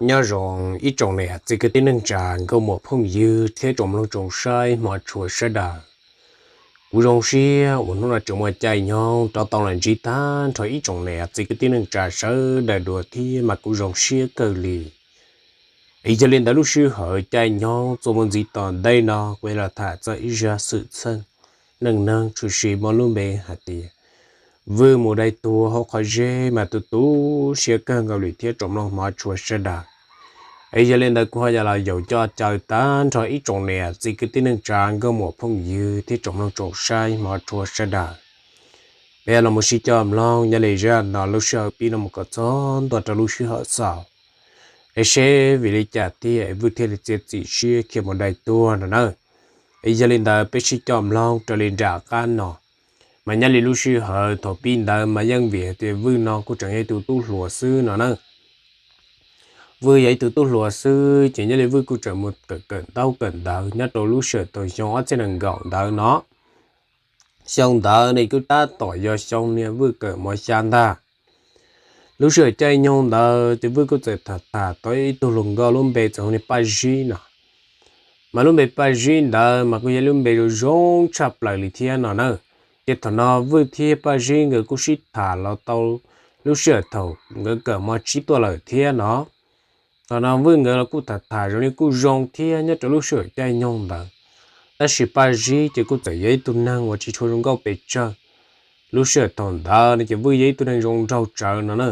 Nyob zoo ib tsoom niam txiv kwv tij neej tsa nkauj muam phooj ywg thiab tsoom mloog tsoom saib hmov tshua sawv daws. Kuv zoo siab uas hnub no tseem muaj caij nyoog rov tau los ntsib tag nrho ib tsoom niam txiv kwv tij neej tsa sawv daws dua thiab mas kuv zoo siab kawg li. Es yog li ntawd lub sij hawm caij nyoog txuas mus ntxiv tom ntej no kuv yuav los tham txog ib zaj xwm txheej neej neeg tshwm sim muaj lub npe hais tias Vwj mus dai tuag hauv qhov zeb mas tu tu siab kawg nkaus li thiab tsoom mloog hmov tshua sawv daws. Es yog li ntawd kuv ho yuav los yaum coj caw tag nrho ib tsoom niam txiv kwv tij neej tsa nkauj muam phooj ywg thiab tsoom mloog tsoom saib hmov tshua sawv daws, peb los mus sib coj mloog nyob li zaj no lub sij hawm pib no mus kom txog ntua rau lub sij hawm xaus, es seb vim li cas tiag es Vwj thiaj li txiav txim siab khiav mus dai tuag no na. Es yog li ntawd peb sib coj mloog raws li nram qab no. Mas nyob li lub sij hawm thaum pib ntawd mas yeej vim tias Vwj no kuj tseem yog ib tug tub hluas xwb no na. Vwj yog ib tug tub hluas xwb ces nyob li Vwj kuj tseem mus kawm kawm ntaub kawm ntawv nyob rau lub sij hawm thaum xyoo ob txhiab nees nkaum ntawd no. Xyoo ntawd ne kuj tab tom yog xyoo niag Vwj kawm mos xya ntag. Lub sij hawm caij nyoog ntawd ces Vwj kuj txawm tham tham tau ib tug hluas nkauj lub npe txawm hu li Paj Zib no. Mas lub npe Paj Zib ntawd mas kuj yog lub npe zoo zoo tshaj plaws li thiab no na. Ces thaum no Vwj thiab Paj Zib nkawd kuj sib tham los tau lub sij hawm thaum nkawd kawm mos tsib tuaj lawm thiab no. Thaum no Vwj nkawd los kuj tham tham zoo li kuj zoo thiab nyob rau lub sij hawm caij nyoog ntawd. Tab sis Paj Zib ces kuj txawm yog ib tug neeg uas tsis tshua zoo nkauj pes tsawg. Lub sij hawm thaum ntawd no ces Vwj yog ib tug neeg zoo nraug tsawv no na.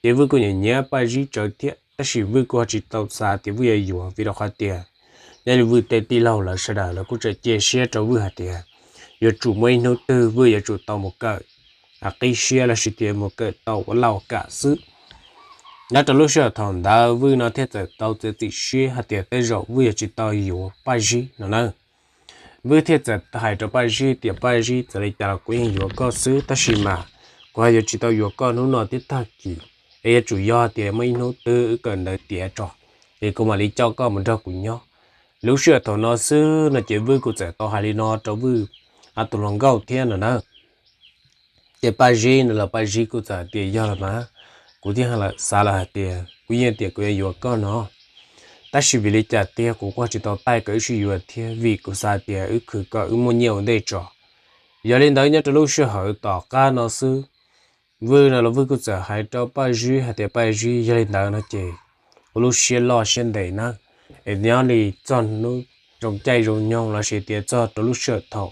Ces Vwj kuj nyiam nyiam Paj Zib tsawv thiab tab sis Vwj kuj ho tsis tau xav tias Vwj yuav yuav vim rau qhov tias nyob li Vwj tej tij laug lawv sawv daws lawv kuj tseem cia siab rau Vwj hais tias yuav tsum muaj ib hnub twg Vwj yuav tsum tau mus kawm qib siab lossis tias mus kawm tau ua laj ua kam xwb. Nyob rau lub sij hawm thaum ntawd Vwj no thiaj txawm tau txiav txim siab hais tias tej zaum Vwj yuav tsis tau yuav Paj Zib no na. Vwj thiaj txawm hais rau Paj Zib tias Paj Zib, txawm li cas los kuv yeej yuav koj xwb tab sis mas kuv ho yuav tsis tau yuav koj hnub no thiab tag kis, es yuav tsum yog tias muaj ib hnub twg wb kawm ntawv tiav tso, es kuv mam li coj koj mus nrog kuv nyob. Lub sij hawm thaum no xwb no ces Vwj kuj txawm tau hais li no rau Vwj tus hluas nkauj thiab no na. Ces Paj Zib no los Paj Zib kuj txawm hais tias yog los mas, kuv thiaj xav los hais tias kuv yeej tias kuv yuav yuav koj no, tab sis vim li cas tiag kuv kuj tsis tau taij kom wb sib yuav thiab vim kuv xav tias wb khwv kom wb muaj nyiaj ua ntej tso. Yog li ntawd nyob rau lub sij hawm tom qab no xwb, Vwj no los Vwj kuj txawm hais rau Paj Zib hais tias Paj Zib, yog li ntawd no ces ua lub siab loj siab ntev na, es nyob li txog hnub zoo caij zoo nyoog lossis tias txog rau lub sij hawm thaum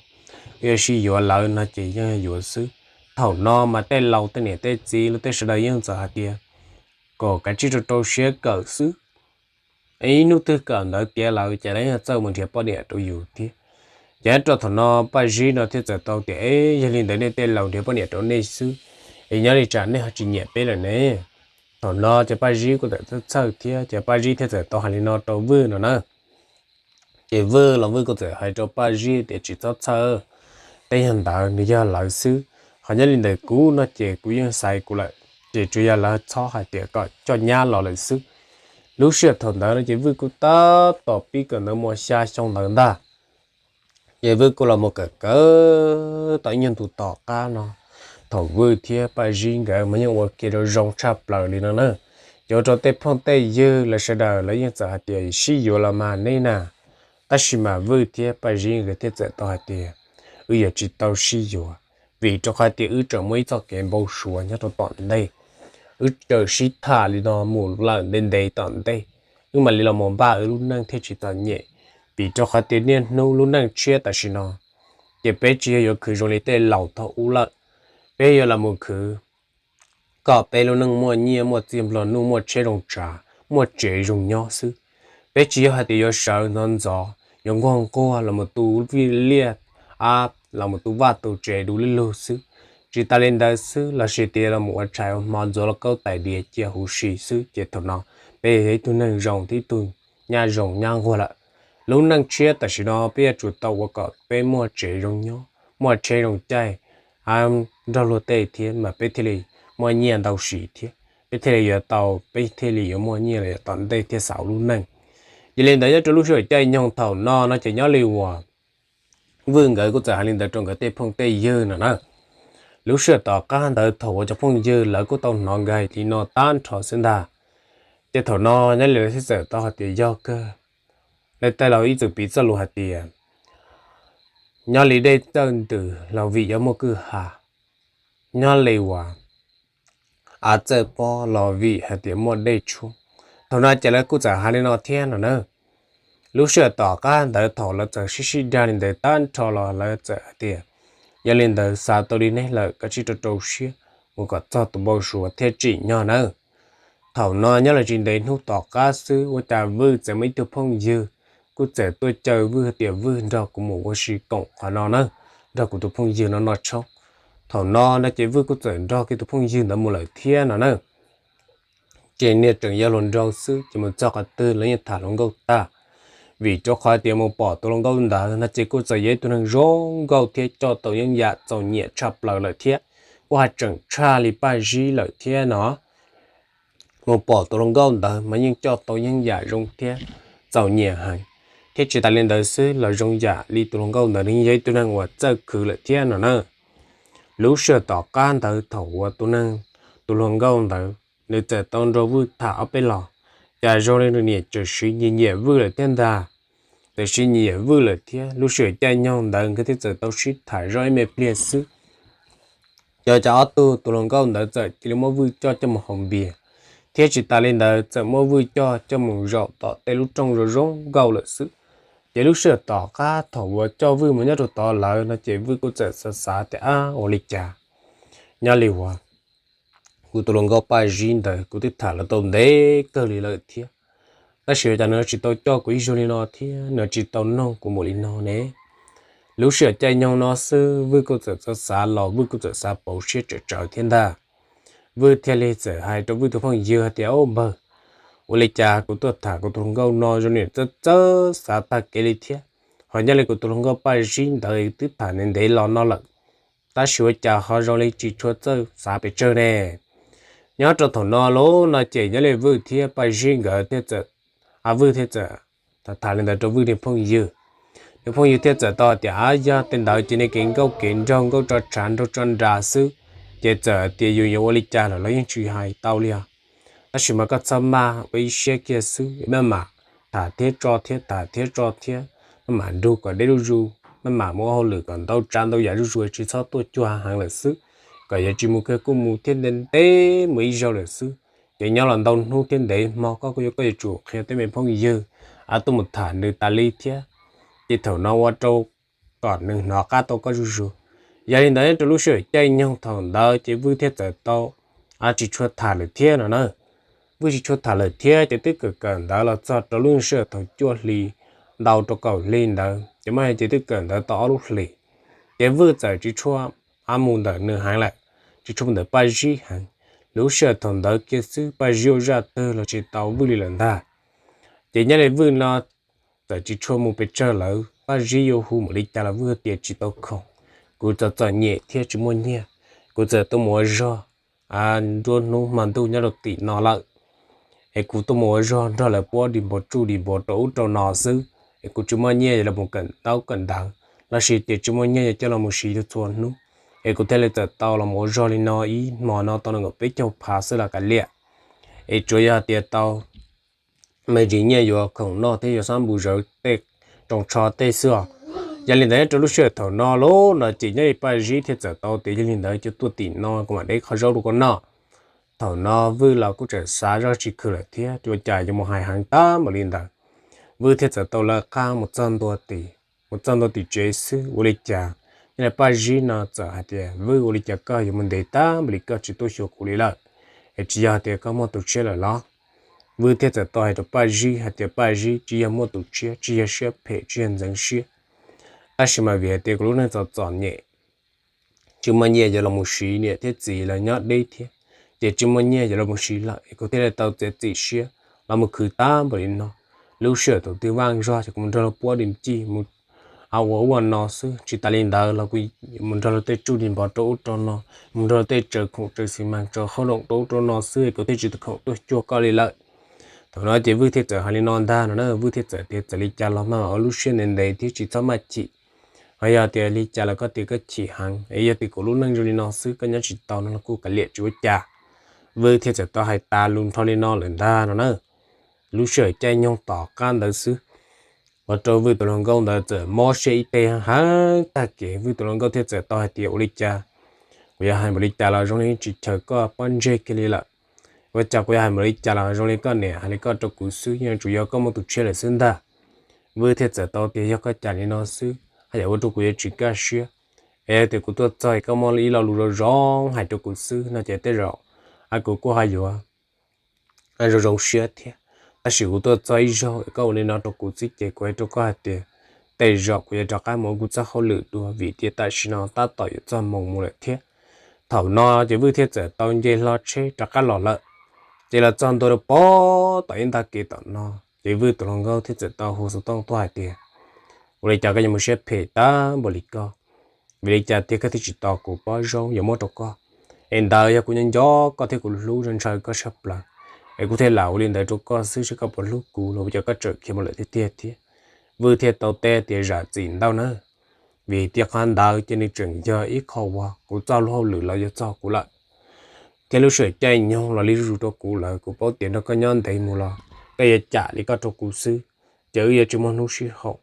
wb yuav sib yuav lawm no ces yeej yuav xwb. Thaum no mas tej laus tej niam tej txiv lub tej sawv daws yeej txawm hais tias kom kav tsij rau rau siab kawm xwb, ib hnub twg kawm ntawv tiav lawm ces lawv yeej txawj mus nrhiav poj niam rau yus thiab. Ces rau thaum no Paj Zib no thiaj txawm tau tias, e, yog li ntawd nej tej laus nrhiav poj niam rau nej xwb, es nyob li tsam nej ho tsis nyiam peb lawm ne. Thaum no ces Paj Zib kuj txawm txhawj txhawj thiab ces Paj Zib thiaj txawm tau hais li no rau Vwj no na. Ces Vwj los Vwj kuj txawm hais rau Paj Zib tias tsis txhob txhawj, tej yog ntawd nws yog lawv xwb, ho nyob li ntawm kuv no ces kuv yeej xaiv kuv lawm, ces tsuas yog lawv txhob hais tias kom coj nyab los lawm xwb. Lub sij hawm thaum ntawd no ces Vwj kuj tab tom pib kawm ntawv mos xya xyoo ntawd ntag. Ces Vwj kuj los mus kawm kawm tau ib nyuag ntu tom qab no, thaum Vwj thiab Paj Zib nkawd mas yeej ua ke rau zoo tshaj plaws li no na. Ces ua rau tej phooj tej ywg lawv sawv daws lawv yeej txawm hais tias sib yuav los mas neb na. Tab sis mas Vwj thiab Paj Zib nkawd thiaj txawm tau hais tias wb yuav tsis tau sib yuav, vim rau qhov tias wb tseem muaj ib txoj kev npau suav nyob rau tom ntej. Wb tseem sib tham li no mus lawm ntev ntev tom ntej, wb mam li los mus npaj wb lub neej thiaj tsis txom nyem. Vim rau qhov tias niaj hnub lub neej tshiab tam sim no, ces peb tsis yog yuav khwv zoo li tej laus thaum ub lawm. Peb yuav los mus khwv kom peb lub neej muaj nyiaj muaj txiaj nplua nuj, muaj tsheb zoo tsav, muaj tsev zoo nyob xwb. Peb tsis yog hais tias yuav sawv ntxov ntxov, yuav nquag nquag los mus tu liaj ab, los mus tu vaj tu tsev du lug lug xwb. Tsis tas li ntawd xwb, lossis tias los mus ua tshais ua hmo ntxuav lauj kaub tais diav cia huv si xwb, ces thaum no peb yog ib tug neeg zoo thiab ib tug nyab zoo nyab nquag lawm. Lub neej tshiab tam sim no peb yuav tsum tau ua kom peb muaj tsev zoo nyob, muaj tsheb zoo caij, nrog luag tej thiab mas peb thiaj li muaj nyiaj ntau siv thiab peb thiaj li yuav tau, peb thiaj li yuav muaj nyiaj los tom ntej thiaj xaus lub neej. Yog li ntawd nyob rau lub sij hawm caij nyoog thaum no no ces nyob li uas Vwj nkawd kuj txawm hais li ntawd rau nkawd tej phooj tej ywg no na. Lub sij hawm tom qab ntawd thaum uas cov phooj ywg lawv kuj tau hnov nkawd hais li no tag nrho xwb ntag, Ces thaum no nyob li lawv thiaj txawm tau hais tias yog kawg, lawv tej laus ib txwm piv txoj lus hais tias nyob li dej txawj ntws los vim yog muaj kwj ha, nyob li uas av txawj pob los vim hais tias muaj dej tshuab. Thaum no ces lawv kuj txawm hais li no thiab no na. Lub sij hawm tom qab ntawd thaum lawv txawm sib sib dag li ntawd tag nrho los lawv txawm hais tias yog li ntawd xav tau li neb lawm koj tsij rau rau siab mus kom txog tus npau suav thiaj tsim nyog nawb. Thaum no nyob li tsis ntev hnub tom qab xwb ua cas Vwj txawm muaj ib tug phooj ywg kuj txawm tuaj caw Vwj hais tias Vwj nrog kuv mus ua si koom qhov no na, nrog kuv tus phooj ywg no noj tshoob. Thaum no no ces Vwj kuj txawm nrog kiag tus phooj ywg ntawd mus lawm thiab no na. Ces niag tseem yog hluas nraug xwb ces mus txog qhov twg los yeej tham hluas nkauj tag, vim rau qhov tias mus pom tus hluas nkauj ntawd no ces kuj txawm yog ib tug neeg zoo nkauj thiab coj tau yeeb yam txaus nyiam tshaj plaws lawm thiab, kuj haj tseem tshaj li Paj Zib lawm thiab no. Mus pom tus hluas nkauj ntawd mas yeej coj tau yeeb yam zoo thiab txaus nyiam heev, thiab tsis tas li ntawd xwb los zoo yam li tus hluas nkauj ntawd nws yeej yog ib tug neeg uas txawj khwv lawm thiab no na. Lub sij hawm tom qab ntawd thaum uas tus neeg, tus hluas nkauj ntawd nws txawm tau nrog Vwj tham ob peb los, cas zoo li nws niam tseem siv nyiam nyiam Vwj lawm thiab ntag. Txawm siv nyiam nyiam Vwj lawm thiab, lub sij hawm caij nyoog ntawd nkawd thiaj txawm tau sib tham zoj ib me pliag xwb, ces cas ob tug tus hluas nkauj ntawd txawm cia li muab Vwj coj coj mus haus npias, thiab tsis tas li ntawd txawm muab Vwj coj coj mus zaum tom tej lub rooj zoo zoo nkauj lawm xwb. Ces lub sij hawm tom qab thaum uas coj Vwj mus nyob rau tod lawm no ces Vwj kuj txawm xav xav tias ab ua li cas nyob li uas kuv tus hluas nkauj Paj Zib ntawd kuv twb tham los tau ntev kawg li lawm thiab, tab sis ua cas nws tsis tau coj kuv ib zaug li no thiab nws tsis tau noog kuv mus li no ne. Lub sij hawm caij nyoog no xwb Vwj kuj txawm xav xav los Vwj kuj txawm xav pauv siab tsawv tsawv thiab ntag. Vwj thiaj li txawm hais rau Vwj tus phooj ywg hais tias, Au npawg, ua li cas kuv tuaj tham kuv tus hluas nkauj no zoo li txawj txawj xav tag kev li thiab, ho nyob li kuv tus hluas nkauj Paj Zib ntawd twb tham ntev ntev los no lawm, tab sis ua cas ho zoo li tsis tshua txawj xav pes tsawg ne? Nyob rau thaum no lauj no ces nyob li Vwj thiab Paj Zib nkawd thiaj txawm, a Vwj thiaj txawm tham li ntawd rau Vwj niag phooj ywg. Niag phooj ywg thiaj txawm tau hais tias, Ab, yog tej ntawd ces niag kev nkauj kev nraug nkauj tso tshav nraug tso nras xwb, ces txawm tias yus yuav ua li cas lawm los yeej tsis hais tau li os. Tab sis mas koj txhob maj ua ib siab kiag xwb, maj mam tham thiab tso thiab tham thiab tso thiab, maj mam nrug kom deb zuj zus, maj mam mus ua hauj lwm kom ntau tsav ntau yam zuj zus, tsis txhob tuaj cuag heev lawm xwb, kom yuav tsis mus kiag kuj mus thiab ntev ntev mus ib zaug lawm xwb. Ces nyob los ntau hnub thiab ntev hmo koj kuj yuav, koj yuav tsum qhia tej me phooj ywg tuaj mus tham nws tas li thiab, ces thaum no ua rau kom nws hnov qab tau koj zuj zus. Yog li ntawd rau lub sij hawm caij nyoog thaum ntawd ces Vwj thiaj txawm tau tsis tshua tham lawm thiab no na. Vwj tsis tshua tham lawm thiab ces twb kawm kawm ntawv los txog rau lub sij hawm thaum cuaj hli ntau rau kaum hli ntawd ces muaj ces twb kawm ntawv tau ob lub hlis, ces Vwj txawm tsis tshua mus ntawm nws heev lawm, tsis tshua mus ntawm Paj Zib heev. Lub sij hawm thaum ntawd kiag xwb Paj Zib ua zaj twg los tsis tau Vwj li lawm ntag. Ces nyob li Vwj no txawm tsis tshua mus pes tsawg lawm, Paj Zib yuav hu npaum li cas los Vwj tias tsis tau khoom, kuv txom txom nyem thiab tsis muaj nyiaj, kuv txawm tuaj mus ua zog nruab hnub hmo ntuj nyob rau tim no lawm, es kuv tuaj mus ua zog nrog lawv puab di npov tsuj di npov rau ub rau no xwb, es kuv tsis muaj nyiaj yuav los kawm ntaub kawm ntawv, los sis tias tsis muaj nyiaj yuav coj los mus siv txhua hnub, es kuv thiaj li txawm tau los mus ua zog li no ib hmo no tau nees nkaum peb caug phav xwb los kav liam, es tsuas yog hais tias tau me ntsis nyiaj yuav khoom noj thiab yuav xab npus zawv tej, roos tsho tej xwb os. Yog li ntawd nyob rau lub sij hawm thaum no lauj no ces nyob li Paj Zib thiaj txawm tau tias yog li ntawd ces tuaj tim no kuv mam deb qhov zaub rau koj noj. Thaum no Vwj los kuj tseem xav zoj tsis khwm lawm thiab ua cas yuav mus hais heev tag npaum li ntawd. Vwj thiaj txawm tau lawv qab mus txog ntua tim, mus txog ntua tim tsev xwb ua li cas, nyob li Paj Zib no txawm hais tias, Vwj, ua li cas koj yuav mus ntev tag npaum li koj tsis tuaj xyuas kuv li lawm? Es tsis yog tias koj muaj tus tshiab lawm los? Vwj thiaj txawm tau hais rau Paj Zib hais tias, Paj Zib, tsis yog muaj tus tshiab, tsis yog siab phem, tsis yog ntxeev siab, tab sis mas vim hais tias kuv lub neej txom txom nyem, tsis muaj nyiaj yuav los mus siv niam thiab txiv lawv nyob deb thiab, ces tsis muaj nyiaj yuav los mus siv lawm es kuv thiaj li tau txiav txim siab los mus khwv tag npaum li no. Lub sij hawm thaum twg vaj zog ces kuv mus nrog luag puab di cij mus ua ub ua no xwb, tsis tas li ntawd los kuv mus nrog luag tej tsuj di npov rau ub rau no, mus nrog luag tej tsaws khoom tsaws xis mas tsaws qhob noom rau ub rau no xwb es kuv thiaj tsis tau khoom tuaj cuag koj li lawm. Thaum no ces Vwj thiaj txawm hais li no ntag no na, Vwj thiaj txawm tias, Txawm li cas los maj mam ua lub siab ntev ntev thiab tsis txhob maj chim. Ho yog tias li cas los koj tias koj chim heev es yog tias kuv lub neej zoo li no xwb koj nyob tsis tau no los kuj kav liam tsis ua cas. Vwj thiaj txawm tau hais tas lus nrho li no lawm ntag no na. Lub sij hawm caij nyoog tom qab ntawd xwb, ua rau Vwj tus hluas nkauj ntawd txawm mob siab ib teg heev tag kev. Vwj tus hluas nkauj thiaj txawm tau hais tias, ua li cas kuv yuav hais npaum li cas los zoo li tsis chaws koj pob ntseg kiag li lawm. Ua cas kuv yuav hais npaum li cas los zoo li koj niam hais li koj rau kuv xwb, yeej tsuas yog koj muaj tus tshiab lawm xwb ntag. Vwj thiaj txawm tau tias, yog koj cam li no xwb, haj yam ua rau kuv yuav tsis kaj siab. Es tias kuv tuaj txog es koj muaj ib lo lus zoo zoo hais rau kuv xwb no ces tej zaum kuv kuj ho yuav zoo zoo siab thiab. Tab sis kuv tuaj txog ib zaug es koj ua li no rau kuv xwb ces kuv hais rau koj hais tias tej zaum kuv yuav rov qab mus ua kuv txoj hauj lwm dua, vim tias tam sim no tab tom yuav txog moos mus lawm thiab. Thaum no ces Vwj thiaj txawm tau nce hlo tsheb rov qab los lawm. Ces los txog ntua rau pem tom ib ntag kev tom no ces Vwj tus hluas nkauj thiaj txawm tau hu xov tooj tuaj hais tias, ua li cas koj yuav mus siab phem tag npaum li koj? Vim li cas tiag koj thiaj tsis tos kuv pob zaub yuav muab rau koj? Es ntawd yog kuv nyob nco koj thiab kuv hlub ntshaw koj tshaj plaws, es kuv thiaj lam ua li ntawd rau koj xwb, saib koj puas hlub kuv los ua cas koj tseem khiav mus lawm tiag tiag thiab. Vwj thiaj tau teb tias, zam txim ntau nawb, vim tias qhov ntawd ces nws tseem yog ib qho uas kuv txoj lub hauj lwm los yog txog kuv lawm, thiab lub sij hawm caij nyoog los li zuj zus rau kuv lawm. Kuv paub tias nrog koj nyob ntev mus los koj yuav cam li koj rau kuv xwb, ces wb yuav tsis muaj hnub sib haum.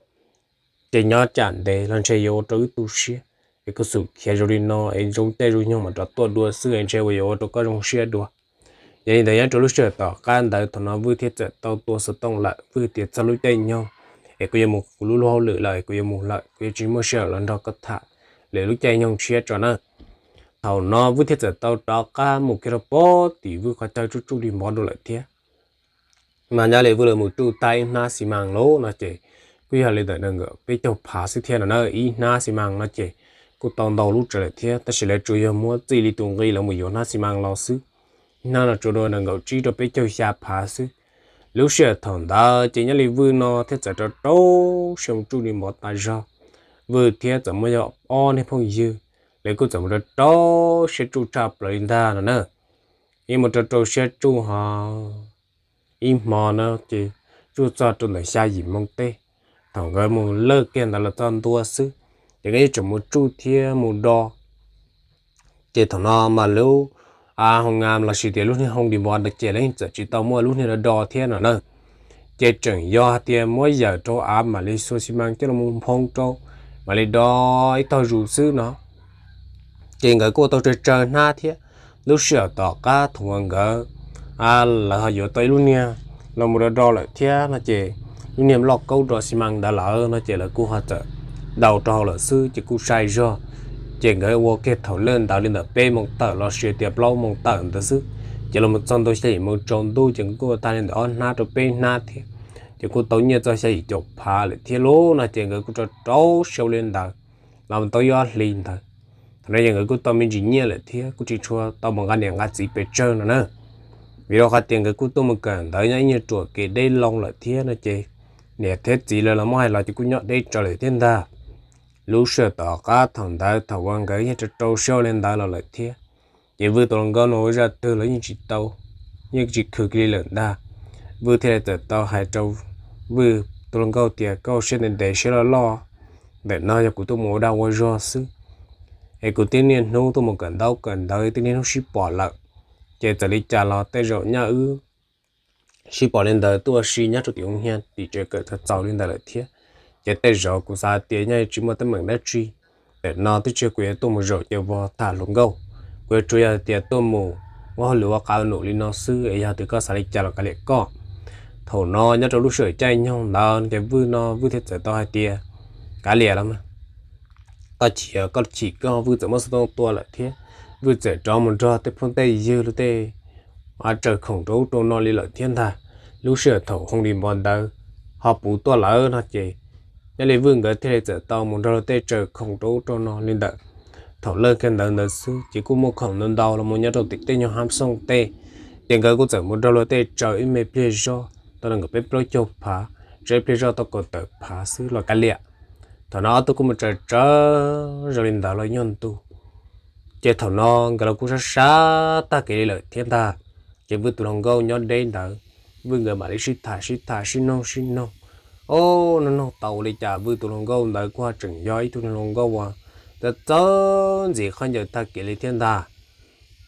Ces nyob tsam ntev los ntshe yuav ua rau wb tu siab, es kuv xum khiav zoo li no es zoo caij zoo nyoog mam rov tuaj dua xwb es ntshe uas yuav ua rau koj zoo siab dua. Yog li ntawd nyob rau lub sij hawm tom qab ntawd thaum no Vwj thiaj txawm tau tua xov tooj lawm, Vwj tias, txog lub caij nyoog es kuv yuav mus kuv lub lub hauj lwm lawm, kuv yuav mus lawm, kuv yuav tsis muaj sij hawm los nrog koj tham lwm lub caij nyoog tshiab tso na. Thaum no Vwj thiaj txawm tau rov qab mus kiag rau pem tim Vwj qhov chaw tsuj tsuj li npov dua lawm thiab. Mas nyob li Vwj lawv mus tsuj tag ib hnab xi mas lawm no ces kuj yog li ntawm nees nkaum peb caug phav xwb thiab no na. Ib hnab xi mas no ces kuj tau ntau lub tsawv lawm thiab, tab sis lawv tsuas yog muab txij li tus nqi lawv mus yuav hnab xi mas los xwb. Ib hnab no tsuas dua nees nkaum tsib rau peb caug xya phav xwb. Lub sij hawm thaum ntawd ces nyob li Vwj no thiaj txawm rau rau siab mus tsuj li npov tas zog. Vwj thiab txawm muaj yog ob niag phooj ywg, lawv kuj txawm mus rau rau siab tsuj tshaj plaws li ntag no na. Ib mus rau rau siab tsuj ho ib hmo no ces tsuj txog rau ntawm xya yim moo tej. Thaum nkawd mus lawj kiag ntawd los txog ntua xwb, ces nkawd yeej tseem mus tsuj thiab mus do. Ces thaum no mas lub hoo ngam los sis tias lub niag hoo di npov ntawd ces lawv yeej txawm tsis tau muaj lub niag do do thiab no na. Ces tseem yog hais tias muab yawm rau av mam li xuas xi mas coj los mus nphoo rau, mam li do ib tog zus xwb no. Ces nkawd kuj ua tau tsawg tsawg hnab thiab. Lub sij hawm tom qab thaum uas nkawd lawv ho yuav tau ib lub niag los mus do do lawm thiab no ces lub niag loj kaub do xi mas ntawd lawm no ces lawv kuj ho txawm daus rau hauv lawm xwb ces kuj sai zog. Ces nkawd ua kiag thaum lawj ntawd li ntawm peb moo tawm los sis tias plaub moo tawm ntawd xwb, ces los txog ntua xya yim moo tsaus ntuj ces nkawd kuj ua tag li ntawm ob hnab rau peb hnab thiab. Ces kuj tau nyiaj txog xya yim caum phav lawm thiab lauj no ces nkawd kuj rau rau siab li ntawd los tau ib ob hlis ntawd. Thaum no ces nkawd kuj tau me ntsis nyiaj lawm thiab kuj tsis tshua tau mus nqa niam nqa txiv pes tsawg no na. Vim rau qhov tias nkawd kuj tuaj mus kawm ntawv nyob ib nyuag ruam kev deb loo lawm thiab no ces niam thiab txiv lawv los muab hais los ces kuj nyob deb tsawv lawm thiab ntag. Lub sij hawm tom qab thaum ntawd thaum uas nkawd yeej rau rau siab li ntawd los lawm thiab, ces Vwj tus hluas nkauj no ua zaj twg los yeej tsis tau, yeej tsis khwv kiag li lawm ntag. Vwj thiaj li txawm tau hais rau Vwj tus hluas nkauj tias, koj siab ntev ntev siab loj loj, ntawm no yog kuv tuaj mus ua dag ua zog xwb, es kuv twb niaj hnub tuaj mus kawm ntaub kawm ntawv twb niaj hnub sib pom lawm, ces txawm li cas los tej zaum nyaj wb sib pom li ntawd tuaj ua si nyob rau tim hoo hiaj tim tsev kawm txaus txaus li ntawd lawm thiab. Ces tej zaum kuv xav tias nyaj tsis muaj teeb meem dab tsi, ntawm no twb tsis yog kuv yuav tuaj mus zaum ces vog tham hluas nkauj, kuv yuav tsuas yog tias tuaj mus ua hauj lwm ua qauv num li no xwb es yog tias koj xav li cas los kav liam koj. Thaum no nyob rau lub sij hawm caij nyoog ntawd ces Vwj no Vwj thiaj txawm tau hais tias, kav liam los mas, koj chim, koj chim koj. Vwj txawm muab xov tooj tua lawm thiab Vwj txawm rov mus nrog tej phooj tej ywg los tej tsaws khoom rau ub rau no li lawm thiab ntag. Lub sij hawm thaum hoo di npov ntawd ho puv tuaj lawm no ces nyob li Vwj nkawd thiaj li txawm tau mus nrog luag tej tsaws khoom rau ub rau no li ntawm thaum lawj kiag ntawd ntawd xwb ces kuj muaj khoom ntau ntau los mus nyob rau tim tej nyuag hab xooj tej. Ces nkawd kuj txawm mus nrog luag tej tsaws ib me pliag zog tau nees nkaum peb plaub caug phav, tsaws ib pliag zog tau kaum tawm phav xwb los kav liam. Thaum no ob tug kuj mus tsaws tsaws zoo li ntawd los nyuag ntu, ces thaum no nkawd los kuj sab sab tag kev li lawm thiab ntag. Ces Vwj tus hluas nkauj nyob deb ntawd, Vwj nkawd mam li sib tham sib tham sib noog sib noog, o, noog noog tau ua li cas Vwj tus hluas nkauj ntawd kuj ho tseem yog ib tug niag hluas nkauj uas txawj txawj ntxiv khaub ncaws tag kev li thiab ntag.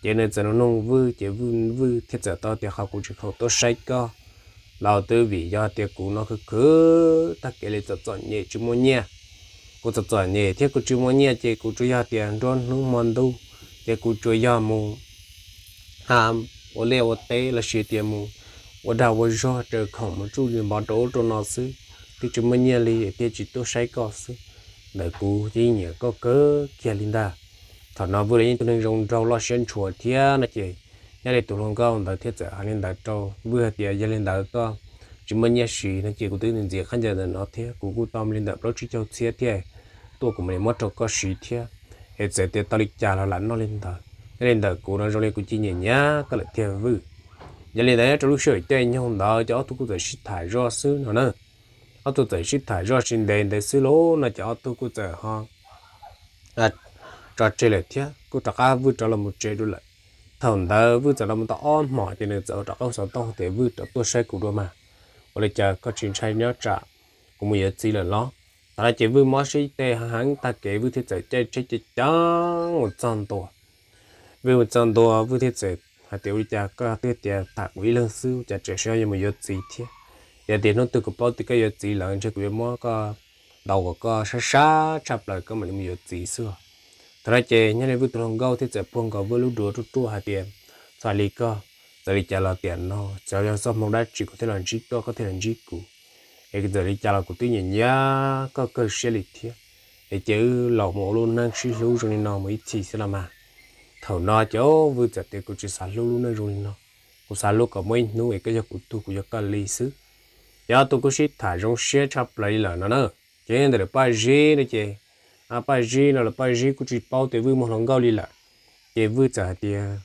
Ces nws txawm nug nug Vwj ces Vwj, Vwj thiaj txawm tau tias qhov kuv tsis khoom tuaj saib koj los twb vim yog tias kuv no khwv khwv tag kev li, txom txom nyem tsis muaj nyiaj. Kuv txom txom nyem thiab kuv tsis muaj nyiaj ces kuv tsuas yog tias nruab hnub hmo ntuj ces kuv tsuas yog mus ha ua liaj ua teb lossis tias mus ua dag ua zog raws khoom mus tsuj npov rau ub rau no xwb, twb tsis muaj nyiaj li thiaj tsis tuaj saib koj xwb. Ntawm kuv yeej nyiam koj kawg kiag li ntag. Thaum no Vwj los yeej tug neeg zoo nraug loj siab ntshua thiab no ces nyob li tus hluas nkauj ntawd thiaj txawm hais li ntawd rau Vwj hais tias yog li ntawd koj tsis muaj nyiaj siv no ces kuv twb ntxias khaub ncaws ntawm no thiab kuv kuj tau li ntawm plaub tsib caug txhiab thiab tuaj kuv mam li muab rau koj siv thiab. Es txawm tias tau li cas los lam noj li ntawd, nyob li ntawm kuv no zoo li kuv cia nyiam nyiam koj lawm tiag Vwj. Yog li ntawd nyob rau lub sij hawm caij nyoog ntawd ces ob tug kuj txawm sib tham zoj xwb no na. Ob tug txawm sib tham zoj tsis ntev ntawd xwb lauj no ces ob tug kuj txawm ho tso tseg lawm thiab kuj rov qab Vwj rov los mus tsev dua lawm. Thaum ntawd Vwj txawm los mus tau ob hmos ces nws txawm rov qab hu xov tooj tias Vwj rov tuaj saib kuv dua mas, ua li cas koj tsis ntshai nyob tsam kuv mus yuav txiv lawm los? Thaum no ces Vwj mob siab ib teg heev tag kev Vwj thiaj txawm caij tsheb ceev ceev mus txog ntua. Vwj mus txog ntua Vwj thiaj txawm hais tias ua li cas koj twb tias tham kuv ib leeg xwb cas tseem sib yuav mus yuav txiv thiab? Yog tias hnub twg kuv paub tias koj yuav txiv lawm ntshe kuv yuav muab koj ntaus kom koj sab sab tshaj plaws koj mam li mus yuav txiv xwb. Thaum no ces nyob li Vwj tus hluas nkauj thiaj txawm puag nkaus Vwj lub duav ruaj ruaj hais tias txhob li koj, txawm li cas los tiam no txawm yog txoj hmoo dab tsi kuv thiaj los ntsib koj, koj thiaj los ntsib kuv. Es txawm li cas los kuv twb nyiam nyiam koj kawg siab li thiab. Es cia wb los mus ua lub neej sib hlub zoo li no mus ib txhis xwb los mas. Thaum no ces Vwj txawm tias kuv tsis xav hlub lub neej zoo li no, kuv xav hlub kom muaj ib hnub es koj yog kuv tug kuv yog koj li xwb. Ces ob tug kuj sib tham zoo siab tshaj plaws li lawm no na. Ces ntawm lawv Paj Zib no ces, Paj Zib no lawv Paj Zib kuj tsis paub tias Vwj muaj hluas nkauj li lawm. Ces Vwj txawm hais tias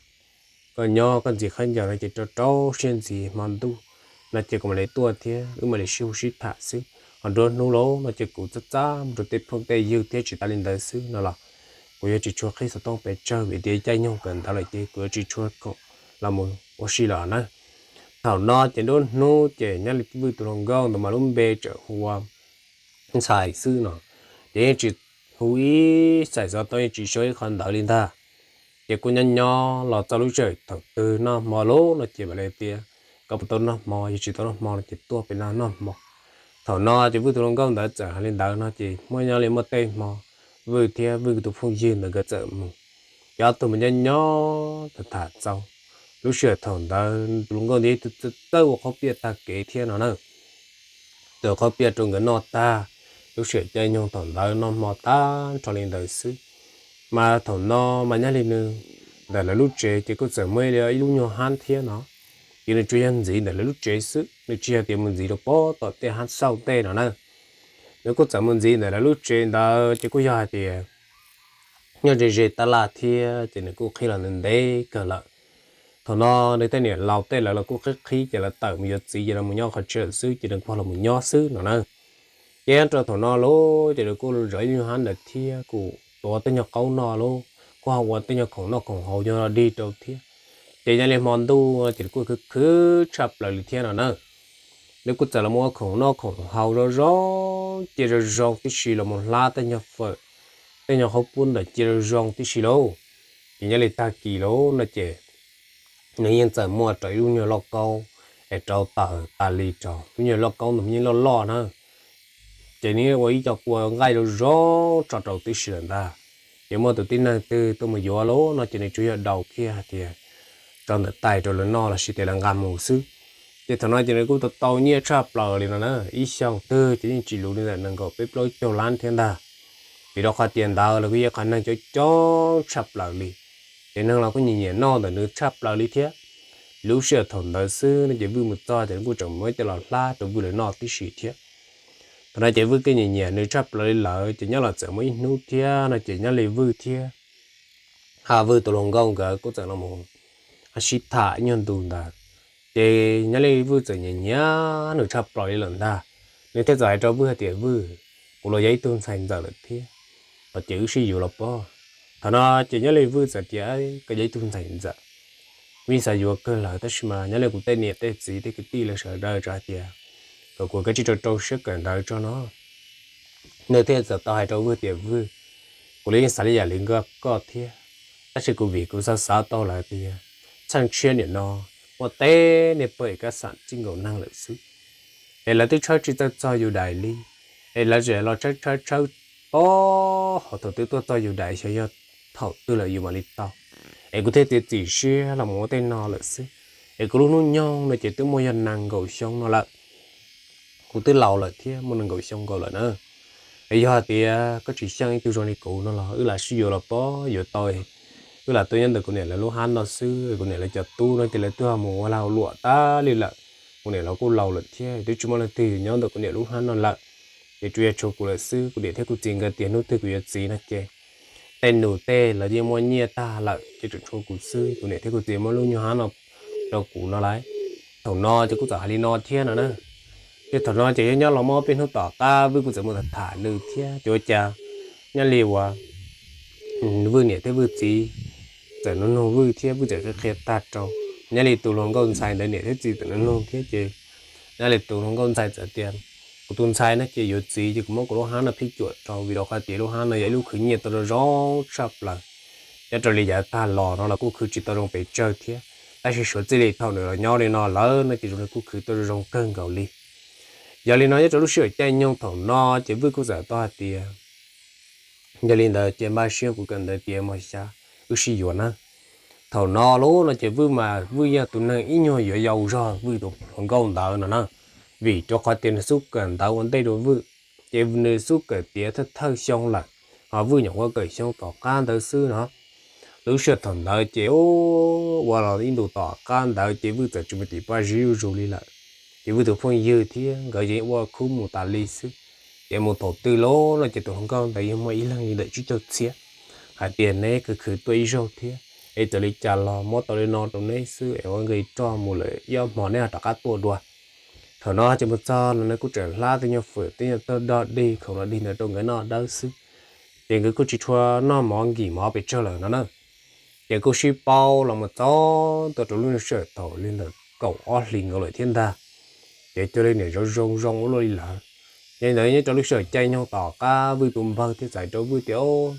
koj nyob koj ntxias khaub ncaws no ces rau rau siab ntxiv hmo ntuj no ces kuv mam li tuaj thiab wb mam li sib hu sib tham xwb. Ho nruab hnub lauj no ces kuv txaj txaj mus rau tej phooj tej ywg thiab tsis tas li ntawd xwb no los kuv yuav tsis tshua qhib xov tooj pes tsawg vim tias caij nyoog kawm ntawv lawm ces kuv yuav tsis tshua khoom los mus ua si lawm na. Thaum no ces nruab hnub ces nyob li Vwj tus hluas nkauj ntawd mas lub npe tseem hu ua Ntxhais xwb no, ces yeej tsis hu ib xaim xov tooj yeej tsis sau ib qho ntawv li ntag. Ces kuj nyob nyob los txog lub sij hawm thaum twg noj hmo lauj no ces mam li tias koj puas tau noj hmo, yog tsis tau noj hmo no ces tuaj pem no noj hmo. Thaum no ces Vwj tus hluas nkauj ntawd txawm hais li ntawd no ces muaj nyob li muaj tej hmo Vwj thiab Vwj tus phooj ywg ntawd nkawd txawm mus, ces ob tug mus nyob nyob tham tham txaus. Lub sij hawm thaum ntawd tus hluas nkauj ntawd yeej txawj ua qhaub piaj tag kev thiab no na. Txawj ua qhaub piaj rau nkawd noj tag, lub sij hawm caij nyoog thaum ntawd noj hmo tag nrho li ntawd xwb. Mas thaum no mas nyob li nws ntawm lawv lub tsev ces kuj txawm muaj ib lub nyuag hab thiab no, ces nws tsuas yog ntxiv ntawm lawv lub tsev xwb, nws tsis yog tias mus ntxiv rau pob tom tej hab xauj tej no na. Nws kuj txawm mus ntxiv ntawm lawv lub tsev ntawd ces kuj yog hais tias nyob ze ze tab laj thiab ces nws kuj qhib los ntev ntev kawg lawm. Thaum no nws tej niam laus tej lawv los kuj qhib qhib ces lawv tawm mus yuav txiv ces lawv mus nyob qhov tsev lawm xwb ces nws kuj los mus nyob xwb no na. Ces nyob rau thaum no lauj ces nws kuj zov ib lub nyuag hab ntawd thiab kuj tuav tej nyuag qaub noj lauj, kuj ho ua tej nyuag khoom noj khoom haus nyob dig rau thiab. Ces nyob li hmo ntuj ces nws kuj khwv khwv tshaj plaws li thiab no na. Nws kuj txawm los mus ua khoom noj khoom haus zoo zoo, cia zoo zoo tib si los mus hlab tej nyuag fawm, tej nyuag qhaub poob ntawm cia zoo zoo tib si lauj. Ces nyob li tag kis lauj no ces nws yeej txawm muaj rau ib lub nyuag lauj kaub es rau tawm tas li rau lub nyuag lauj kaub ntawd yeej loj loj na. Ces nws ua ib co kua nqaij zoo zoo tso rau tib si lawm ntag. Ces muaj tus tib neeg twg tuaj mus yuav lauj no ces nws tsuas yog daus kiag hais tias tso ntawm tais rau lawv noj lossis tias lawv nqa mus xwb. Ces thaum no ces nws kuj tau tau nyiaj tshaj plaws li no na, ib xyoos twg ces yeej tsis luv li ntawm nees nkaum peb plaub caug lab thiab ntag. Vim rau qhov tias ntawd los kuj yog qhov neeg coob coob tshaj plaws li, ces neeg los kuj nyiam nyiam noj ntawm nws tshaj plaws li thiab. Lub sij hawm thaum ntawd xwb no ces Vwj mus txog ces nws kuj tseem muab coj los hlab rau Vwj lawv noj tib si thiab. Thaum no ces Vwj kuj nyiam nyiam nws tshaj plaws li lawm ces nyob los txawm muaj ib hnub thiab no ces nyob li Vwj thiab ha Vwj tus hluas nkauj nkawd kuj txawm los sib tham ib nyuag ntu ntawd. Ces nyob li Vwj txawm nyiam nyiam nws tshaj plaws li lawm ntag. Nws thiaj txawm hais rau Vwj hais tias, Vwj, kuv los yog ib tug ntxhais ntxawm lawm thiab, los ces wb sib yuav los pob. Thaum no ces nyob li Vwj txawm tias, Koj yog ib tug ntxhais ntxawm, kuv yeej xav yuav kawg lawm tab sis mas nyob li kuv tej niam tej txiv tej kwv tij lawv sawv daws tso hais tias kom kuv kav tsij rau rau siab kawm ntawv tso no. Nws thiaj txawm tau hais rau Vwj tias, Vwj, kuv los yeej xav li yam li koj thiab, Tab sis kuv vim kuv xav xav tau lawm tias txheej tshiab nim no muaj teb niag pawg ej kab xam tsib nkaus neeg lawm xwb, es lawv twb tshawb tsis txawj txog yus daim li, es lawv tseem los tshawb tshawb tshawb tos hov thaum twg tuaj txog yus daim xyov yog thaum twg lawm yus mam li tau. Es kuv thiaj txiav txim siab los mus ua tej no lawm xwb. Es kuv lub hnub nyoog no ces twb muaj yog nees nkaum xyoo no lawm. Kuv twb laus lawm thiab muaj nees nkaum xyoo nkaus lawm na. Es yog hais tias koj tsis xyeej ib tug zoo li kuv no los wb lam sib yuav los pab yuav tau. Wb lam tuaj nyob ntawm kuv niam lawv lub hab no xwb, kuv niam lawv cov tub no ces lawv twb ho mus ua lag ua luam tas li lawm. Kuv niam lawv kuj laus lawm thiab twb tsis muaj leej twg nyob ntawm kuv niam lub hab no lawm. Ces tsuas yog tshuav kuv lawm xwb. Kuv niam thiab kuv txiv nkawd tias hnub twg kuv yuav txiv no ces tej nus tej lawv yeej muaj nyiaj tag lawm ces tseem tshuav kuv xwb. Kuv niam thiab kuv txiv muab lub nyuag hab no rau kuv no lawm. Thaum no ces kuj txawm hais li no thiab no na. Ces thaum no ces yog nyob los muaj peb hnub tom qab Vwj kuj txawm mus tham tham nws thiab ces ua cas nyob li uas Vwj niam thiab Vwj txiv txawm nug nug Vwj thiab Vwj txawm qhia qhia tag rau. Nyob li tus hluas nkauj ntxhais ntawd niam thiab txiv txawm nug nug thiab ces nyob li tus hluas nkauj ntxhais txawm tias, kuv tus ntxhais no ces yuav txiv ces kuv muab kuv lub hab no phij cuam rau, vim rau qhov tias lub hab no yog ib lub khwv nyiaj tau zoo zoo tshaj plaws. Nyob rau li yav tag los no los kuj khwv tsis tau zoo pes tsawg thiab, tab sis suav txij li thaum nws los nyob li no lawm no ces zoo li kuj khwv tau zoo zoo kawg nkaus li. Yog li no nyob rau lub sij hawm caij nyoog thaum no ces Vwj kuj txawm tau hais tias, yog li ntawd ces npaj siab kuv kawm ntawv tiav mos xya wb sib yuav na. Thaum no lauj no ces Vwj mas Vwj yog tus neeg ib nyuag yuav yau zog Vwj tus hluas nkauj ntawd no na, vim rau qhov tias nws xub kawm ntawv ua ntej rau Vwj, ces nws xub kawm tiav thawj thawj xyoo lawm, ho Vwj nyuam qhuav kawm xyoo tom qab ntawd xwb no. Lub sij hawm thaum ntawd ces ua los ib ntus tom qab ntawd ces Vwj txawm tsis mus tim paj zib zuj zus li lawm. Ces Vwj tus phooj ywg thiab nkawd yeej ua khub mus tas li xwb. Ces mus thaum twg lauj no ces tus hluas nkauj ntawd yeej muaj ib leeg li ntawm tsib caug txhiab hais tias neb khwv khwv tuaj ib zaug thiab, es txawm li cas los muab tau li no rau neb xwb es ua nqi roj mus lawm ib ob hmo neb ho rov qab tuaj dua. Thaum no ces mus txog no nws kuj tseem hlab tej nyuag fawm tej nyuag tawg dog dig khoom los dig ntawd rau nkawd noj dawb xwb. Ces nkawd kuj tsis tshua noj mov nkim mov pes tsawg lawm no na. Ces kuj sib paub los mus txog ntua rau lub sij hawm thaum li ntawm kaum ob hlis nkaus lawm thiab ntag. Ces cuag li niam zoo zoo zoo ua luaj li lawm. Yog li ntawd nyob rau lub sij hawm caij nyoog tom qab Vwj tus npawg thiaj txais rau Vwj tias,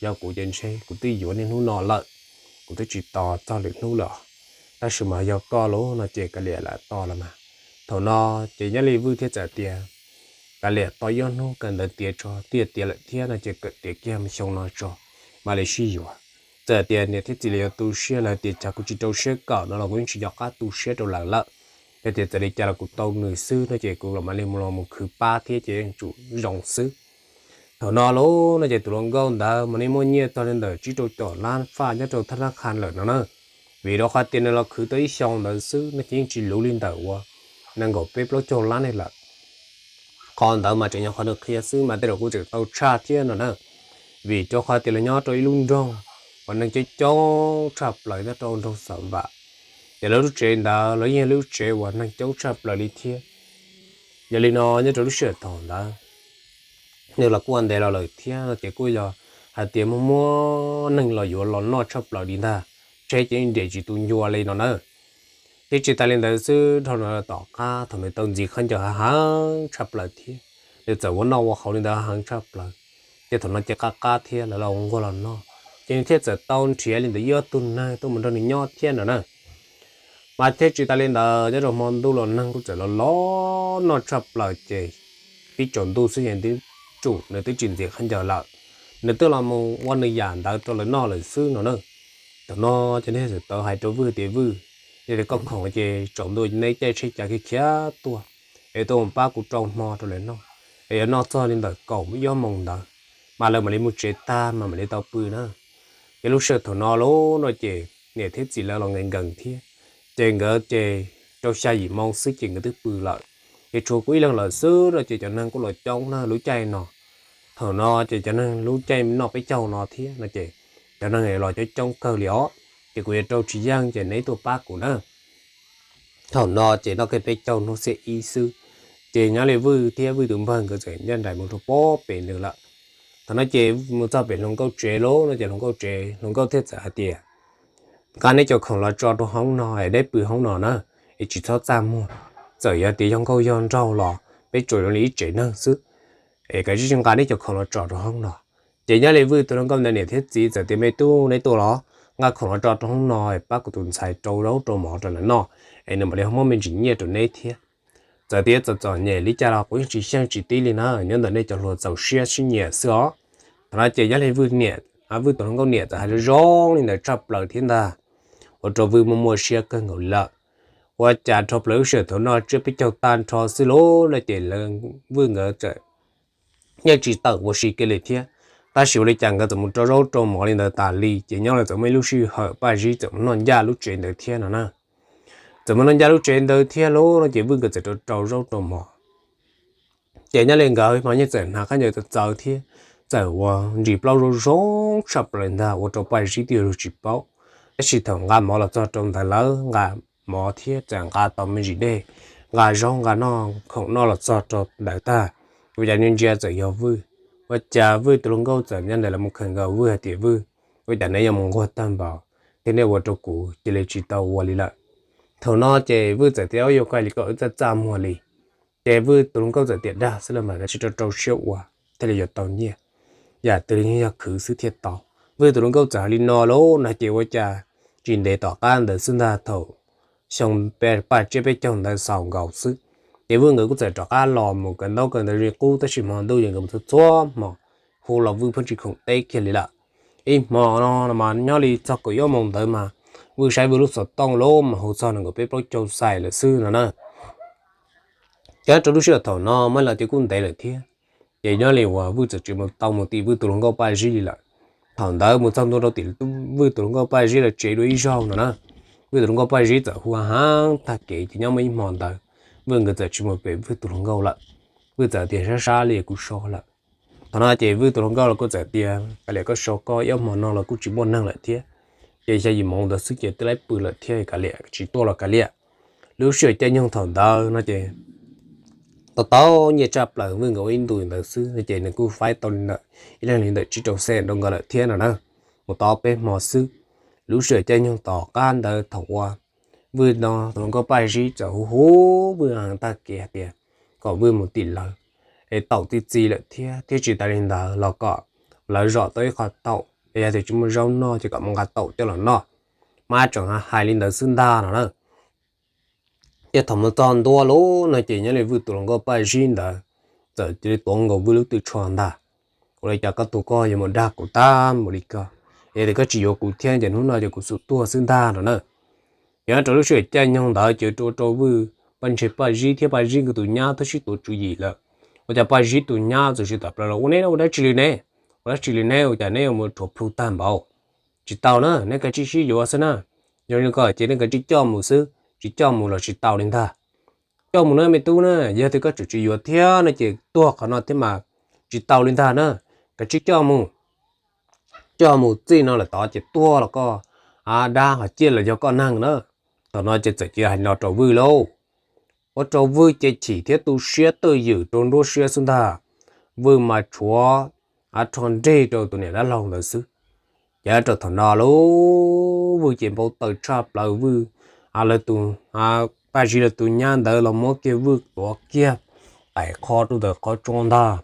yog kuv ces ntshe kuv twb yuav niaj hnub no lawm, kuv twb tsis tos txog lwm hnub lawm. Tab sis mas yog koj lauj no ces kav liam lam tos los mas. Thaum no ces nyob li Vwj thiaj txawm tias, kav liam tos ib ob hnub kawm ntawv tiav tso, twb yog tiav lawm thiab no ces kawm tiav kiag mus xyoo no tso mam li sib yuav. Txawm tias niam thiab txiv lawv yuav tu siab lawv tias cas kuv tsis rau siab kawm no los kuv yeej tsis nco qab tu siab rau lawv lawm. Yog tias txawm li cas los kuv tau nws xwb no ces kuv los mam li mus los mus khwv pab thiab ces yeej tsum zoo xwb. Thaum no lauj no ces tus hluas nkauj ntawd mas nws muaj nyiaj txog li ntawm tsib rau caum lab faj nyob rau thab nab qha lawm no na. Vim rau qhov tias nws los khwv tau ib xyoo ntawd xwb no ces yeej tsis luv li ntawm uas nees nkaum peb plaub caug lab ne lawm. Qhov ntawd mas tseem yog qhov nws qhia xwb mas tej zaum kuj tseem tau tshaj thiab no na. Vim rau qhov tias los nyob rau ib lub nroog uas neeg coob coob tshaj plaws nyob rau nroog Xam Vam, ces lawv lub tsev ntawd los yeej yog lub tsev uas neeg coob tshaj plaws li thiab. Yog li no nyob rau lub sij hawm thaum ntawd nws los kuj ua ntev los lawm thiab no ces kuj yog hais tias muaj muaj neeg los yuav los noj tshaj plaws li ntag, tsheb ces yeej nres tsis tu ncua li no na. Thiab tsis tas li ntawd xwb dhau no tom qab thaum nws tau ntxiv khaub ncaws heev tshaj plaws thiab, nws txawm ua noj ua haus li ntawd heev tshaj plaws, ces thaum no ces qab qab thiab lawv los ua nquag los noj, ces nws thiaj txawm tau nrhiav li ntawd ib ob tug neeg tuaj mus nrog nws nyob thiab no na. Mas thiab tsis tas li ntawd nyob rau hmo ntuj los neeg kuj txawm los los noj tshaj plaws ces tib tsaus ntuj xwb ces twb tsum nws twb tsis ntxiv khaub ncaws lawm, nws twb los mus ua nws yam ntawd rau lawv noj lawm xwb no na. Thaum no ces nws thiaj txawm tau hais rau Vwj tias, Vwj, yog tias koj khoom ces tsaus ntuj neb caij tsheb cav khiav khiav tuaj es tuaj mus pab kuv rau hmo rau lawv noj, es yuav noj txog li ntawm kaum ib ob moos ntawd mas lawv mam li mus tsev tag mas mam li tau pw na. Ces lub sij hawm thaum no lauj no ces niam thiab txiv lawv los nkees nkees thiab, ces nkawd ces rau xya yim moo xwb ces nkawd twb pw lawm. Ces tshuav kuv ib leeg lawm xwb no ces cov neeg kuj los coob na lub caij no. Thaum no ces cov neeg lub caij noj peb caug no thiab no ces cov neeg los coob coob kawg li os. Ces kuv yuav rau tsis yeej ces neb tuaj pab kuv na. Thaum no ces noj kiag peb caug hnub xiab ib xwb, ces nyob li Vwj thiab Vwj tus npawg nkawd txawm ncaj nraim mus rau pob pem nws lawm. Thaum no ces mus txog pem hluas nkauj tsev lauj no ces hluas nkauj tsev hluas nkauj thiaj txawm hais tias, Nqa neb cov khoom los tso rau hoob no es neb pw hoob no na, es tsis txhob txaj muag. Txawm yog tias yog nkauj yog nraug los peb tsuas zoo li ib tsev neeg xwb, es kav tsij nqa neb cov khoom los tso rau hoob no. Ces nyob li Vwj tus hluas nkauj ntawd niam thiab txiv txawm tias, Me tub, neb tuaj los? nqa khoom los tso rau hauv no pab kuv tus ntxhais rau zaub rau mov rau nws noj, es nws mam li ho muab me ntsis nyiaj rau neb thiab. Txawm tias txom txom nyem li cas los kuv yeej tsis xyeej tsis tib li na, nyob ntawm nej cov hluas txaus siab sib nyiam xwb os. Thaum no ces nyob li Vwj niam, Vwj tus hluas nkauj niam txawm hais zoo zoo li ntawd tshaj plaws thiab ntag, ua rau Vwj muaj muaj siab kawg nkaus lawm. Ua cas dhau plaws lub sij hawm thaum no tsiab peb caug tag nrho xwb lauj no ces lawv, Vwj nkawd txawm yeej tsis tawm ua si kiag li thiab. Tab sis ua li cas nkawd txawm mus rau zaub rau mov li ntawd tas li ces nyob li txawm muaj ib lub sij hawm Paj Zib txawm mus noj ncaj lub tsev ntawd thiab no na. Txawm mus noj ncaj lub tsev ntawd thiab lauj no ces Vwj nkawd txawm rau rau zaub rau mov. Ces nyob li nkawd hmo yeej txawm hnav khaub ncaws txawv txawv thiab, txawm ua ntsis plaub zoo zoo tshaj plaws ntag ua rau Paj Zib twb yuav luag tsis paub. Tab sis thaum nqa mov los txog rau ntawd lawv nqa mov thiab txawm nqa tau me ntsis dej, nqa zaub nqa noj khoom noj los txog rau ntawd tag, ua cas ntsia ntsia txawm yog Vwj. Ua cas Vwj tus hluas nkauj txawm nyob ntawd los mus khawm nkaus Vwj hais tias, Vwj, ua cas neb yuav mus nquag tag npaum thiab nej ua rau kuv cia li tsis tau ua li lawm? Thaum no ces Vwj txawm tias, Ua, yuav koj li koj wb txaj txaj muag li. Ces Vwj tus hluas nkauj txawm tias, Dag xwb los mas, kav tsij rau rau siab ua thiaj li yuav tau nyiaj, yam twg li yeej yog khwv xwb thiaj tau. Vwj tus hluas nkauj txawm hais li no lauj no ces ua cas tsis ntev tom qab ntawd xwb ntag thaum xyoo paj tsiab peb caug ntawd xaus nkaus xwb, ces Vwj nkawd kuj txawm rov qab los mus kawm ntaub kawm ntawv li qub tab sis hmo ntuj ces nkawd mus txhua txhua hmo, hu los Vwj pheej tsis khoom teb kiag li lawm. Ib hmo no mas nyob li txog kaum ib moos ntawd mas Vwj saib Vwj lub xov tooj lauj mas hu txog nees nkaum peb plaub caug xais lawm xwb no na. Ces rau lub sij hawm thaum no mas los ces kuj ntev lawm thiab, ces nyob li uas Vwj txawm tsis mus tau mus tim Vwj tus hluas nkauj Paj Zib li lawm. Thaum ntawd mus txog ntua rau tim Vwj tus hluas nkauj Paj Zib lawv tsev dua ib zaug no na, Vwj tus hluas nkauj Paj Zib txawm hu heev tag kev ces nyob muaj ib hmo ntawd Vwj nkawd txawm tsis mus pem Vwj tus hluas nkauj lawm. Vwj txawm tias, Sab sab li kuv so lawm. Thaum no ces Vwj tus hluas nkauj los kuj txawm tias, Kav liam koj so koj, ib hmo no los kuj tsis muaj neeg lawm thiab, ces xya yim moos ntawd xwb ces twb laib pw lawm thiab, kav liam tsis tuaj los kav liam. Lub sij hawm caij nyoog thaum ntawd no ces tau tau nyiaj tshaj plaws, Vwj nkawd ua ib ntu ntawd xwb no ces nws kuj faib tau li ntawm ib leeg li ntawm tsib rau xees rau nkawd lawm thiab no na. Mus tau peb hmo xwb, lub sij hawm caij nyoog tom qab ntawd thaum uas Vwj no tus hluas nkauj Paj Zib txawm hu hu Vwj heev tag kev hais tias kom Vwj mus tim lawv es taum txi txiv lawm thiab, thiab tsis tas li ntawd los kom lawv zom tau ib qho taum es yog tias tsis muaj zaub noj ces kom mus nqa taum coj los noj. Mas tseem hais li ntawd xwb ntag no na. Ces thaum mus txog ntua lauj no ces nyob li Vwj tus hluas nkauj Paj Zib ntawd txawm cia li tuav nkaus Vwj lub tw tsho ntag. Ua li cas koj tus koj yuav mus dag kuv tag npaum li ko? Yog tias koj tsis yuav kuv thiab ces hnub no ces kuv xum tuag xwb ntag no na. Ces nyob rau lub sij hawm caij nyoog ntawd ces ua rau Vwj Paj Ntshe Paj Zib thiab Paj Zib nkawd tus nyab twb sib tuav tswv yim lawm. Ua cas Paj Zib tus nyab txawm sib tawm plaws los ua, Neb ua dab tsi li ne? Ua dab tsi li ne? Ua cas neb yuav mus rhuav plhu tag npaum? Tsis tau na, neb kav tsij sib yuav xwb na. Yog li ko ces neb kav tsij coj mus xwb, tsis coj mus los tsis tau li ntag. Coj mus na me tub na, yog tias koj tseem tsis yuav thiab no ces tuag qhov no thiab mas tsis tau li ntag na. Kav tsij coj mus, coj mus txij no lawm tod ces tuag los koj dab, qhov ciaj los yog koj neeg na. Thaum no ces txawm cia hais no rau Vwj lauj. Ua rau Vwj ces chim thiab tu siab twj ywm rau nruab siab xwb ntag. Vwj mas tshuav rho nrig rau tus niam dab laug ntawd xwb. Ces rau thaum no lauj, Vwj ces npau taws tshaj plaws, Vwj, lawv tus, Paj Zib lawv tus nyab ntawd los muab kiag Vwj tuav kiag tais qho rau ntawm qhov tsua ntag.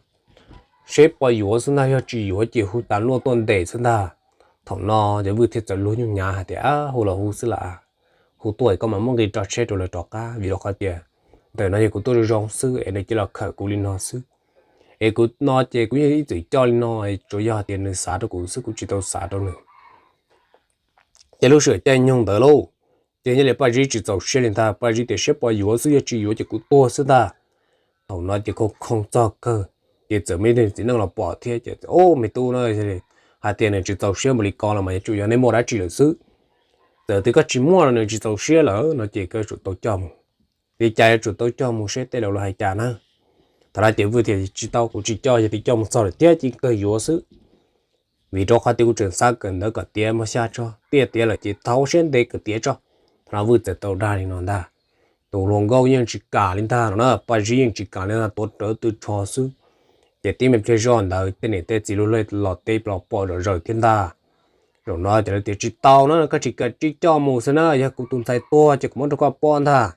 Seb puas yuav xwb ntag, yog tsis yuav ces hu tas luaj tuaj ntes xwb ntag. Thaum no ces Vwj thiaj txawm luag nyuj nyav hais tias, Hu los hu xwb las, hu tuaj koj mam muab nqi rau tsheb rau lawv rov qab, vim rau qhov tias ntawm no yog kuv tuaj zoo zoo xwb es nws cia los khawm kuv li no xwb. Es kuv no ces kuv yeej ib txwm coj li no, tsuas yog hais tias nws xav rau kuv xwb, kuv tsis tau xav rau nws. Ces lub sij hawm caij nyoog ntawd lauj, ces nyob li Paj Zib tsis txaus siab li ntag, Paj Zib tias, Seb puas yuav xwb, yog tsis yuav ces kuv tuag xwb ntag. Thaum no ces khoo khoo txog kawg, ces txawm muaj ib tug txiv neej los pom thiab ces, Au, me tub na, hais tias nws tsis txaus siab npaum li ko los mas yuav tsum yog neb muaj dab tsi lawm xwb. Txawm tias koj tsis muaj los nws tsis txaus siab lawm no ces koj tsum tau coj mus. Li cas yuav tsum tau coj mus seb tej laus lawv hais cas na. Thaum no ces Vwj tias, Tsis tau, kuv tsis coj, yog tias coj mus txog lawm thiab ces kawg yuav xwb. Vim rau qhov tias kuv tseem xav kawm ntawv kom tiav muaj xya tso, tiaj tiav lawm ces thaum siab ntev kawm tiav tso. Thaum no Vwj txawm tau dag li no ntag. Tus hluas nkauj yeej tsis kam li ntag no na, Paj Zib yeej tsis kam li ntag, tuav rawv tw tsho xwb. Ces tib me pliag zoj ntawd tej niam tej txiv luag los teb los pom zom zaws thiab ntag. Zaum no ces lawv tias, Tsis tau na, koj tsis kam tsis coj mus xwb na, yog kuv tus ntxhais tuag ces kuv muab rau koj poj ntag.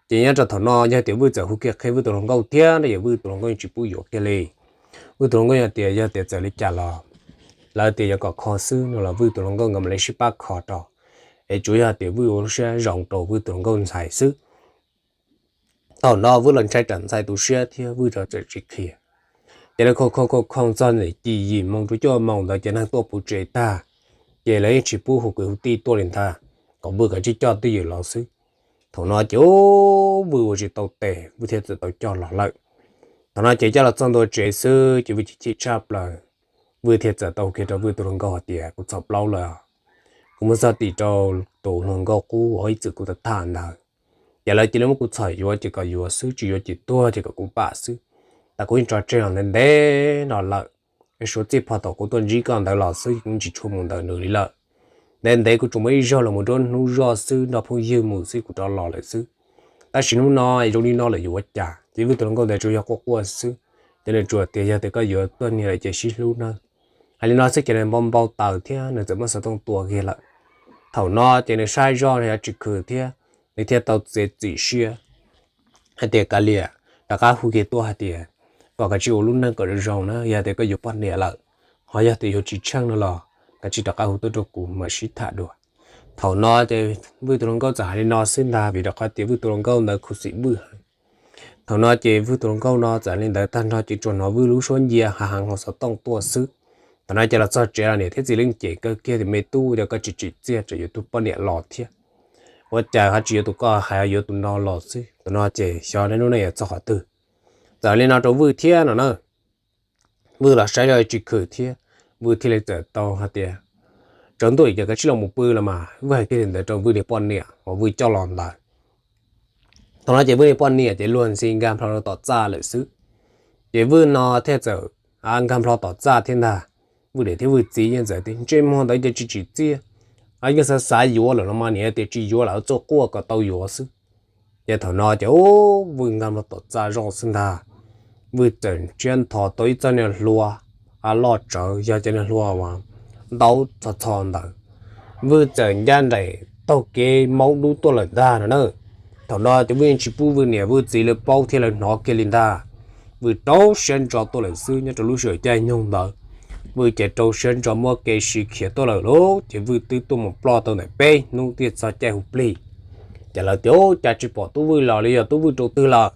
Ces nyob rau thaum no yog tias Vwj txawm hu kiag qhia Vwj tus hluas nkauj thiab no ces Vwj tus hluas nkauj yeej tsis pub yuav kiag li. Vwj tus hluas nkauj yog tias, yog tias txawm li cas los lawv tias yuav kom kho xwb no los Vwj tus hluas nkauj nkawd mam li sib pab kho rau, es tsuas yog tias Vwj ua lub siab zoo rau Vwj tus hluas nkauj ntxhais xwb. Thaum no Vwj los ntshai tsam ntxhais tu siab thiab Vwj rov txawm tsis qhia. Ces lawv kho kho kho kho txog ntawm yim moos rau cuaj moos ntawd ces neeg tuaj puv tsev tag, ces lawv yeej tsis pub hu kwv hu tij tuaj li ntag, kom Vwj kav tsij coj twj ywm los xwb. Thaum no ces Vwj ua tsis tau tes, Vwj thiaj txawm tau coj los lawm. Thaum no ces coj los txog ntua tsev xwb ces Vwj chim chim tshaj plaws. Vwj thiaj txawm tau hu kiag rau Vwj tus hluas nkauj hais tias, kuv txhom plaub lawm, kuv mus txog tim rau tus hluas nkauj qub uas ib txwm kuv tham tham ntawd, ces lawv cia li muab kuv txhom yuav ces kom yuav xwb, tsis yuav ces tuag ces kom kuv pam xwb. Tab kuv yeej tso tseg los ntev ntev no lawm, es suav txij pog thaum kuv tuaj ntsib koj ntawd los xwb kuv tsis tshua mus ntawm nws li lawm. Ntev ntev kuv tsuas muaj ib zaug los mus nruab hnub zoj xwb, nrog phooj ywg mus xwb kuv rov los lawm xwb. Tab sis hnub no zoo li no lawm yuav ua cas? Ces Vwj tus hluas nkauj ntawd tsuas yog quaj quaj xwb, ces nws tsuas tias yog tias koj yuav tuag niam lawm ces sib hlub nawb. Hais li no xwb ces nws npau npau taws thiab nws txawm muab xov tooj tua kiag lawm. Thaum no ces nws saib zoj no yuav tsis khwv thiab, nws thiaj tau txiav txim siab hais tias kav liam, rov qab hu kiag tuaj hais tias kom kav tsij ua lub neej kom zoo zoo na, yog tias koj yuav poj niam lawm, ho yog tias yuav tsis tsheej no los kav tsij rov qab hu tuaj rau kuv mam sib tham dua. Thaum no ces Vwj tus hluas nkauj txawm hais li no xwb ntag, vim rau qhov tias Vwj tus hluas nkauj ntawd khuv xim Vwj heev. Thaum no ces Vwj tus hluas nkauj no txawm li ntawd tag nrho ces tsuas hnov Vwj lub suab ncia ha heev hauv xov tooj tuaj xwb. Thaum no ces los txog tsev los niam thiab txiv leej cem kawg kiag tias me tub, ua cas koj tsis tsim txiaj tseem yuav tus poj niam los thiab? Ua cas ho tsis yuav tus koj hais yuav tus no los xwb? Thaum no ces xyov nej lub neej yuav txog qhov twg. Txawm li no rau Vwj thiab no na, Vwj los saib zoj tsis khwv thiab, Vwj thiaj li txawm tau hais tias, tsaus ntuj ces kav tsij los mus pw los mas. Vwj hais kiag li ntawd rau Vwj niag poj niam uas Vwj coj los ntawd. Thaum no ces Vwj niag poj niam ces luag ntxhi nkag nplho rau tom txaj lawm xwb. Ces Vwj no thiaj txawm nkag nplho tom txaj thiab ntag. Vwj niam thiab Vwj txiv yeej txawm tias ntsej muag ntawd ces tsis tsim txiaj, yeej xav xav yuav lawm los mas niam tias tsis yuav lawm txawm quaj kom tau yuav xwb. Ces thaum no ces Vwj nkag nplho tom txaj zoj xwb ntag. Vwj txawm ntsiab ntho tau ib txoj niag hlua loj tsawv, yog cov niag hlua uas ntaub txho txho ntawd. Vwj txawm ncaj nraim taug kev maub dub tuaj lawm ntag no na. Thaum no ces Vwj yeej tsis pub Vwj niam Vwj txiv lawv paub thiab lawv hnov kiag li ntag. Vwj rau siab ntso tuaj lawm xwb. Nyob rau lub sij hawm caij nyoog ntawd, Vwj ces rau siab ntso muab kev sib khiav tuaj lawm lauj. Ces Vwj twb tuaj mus ploj tau ntawm peb hnub thiaj txog caij hu plig. Ces lawv tias ua cas tsis pom tub Vwj los li, yog tub Vwj rau twg lawm?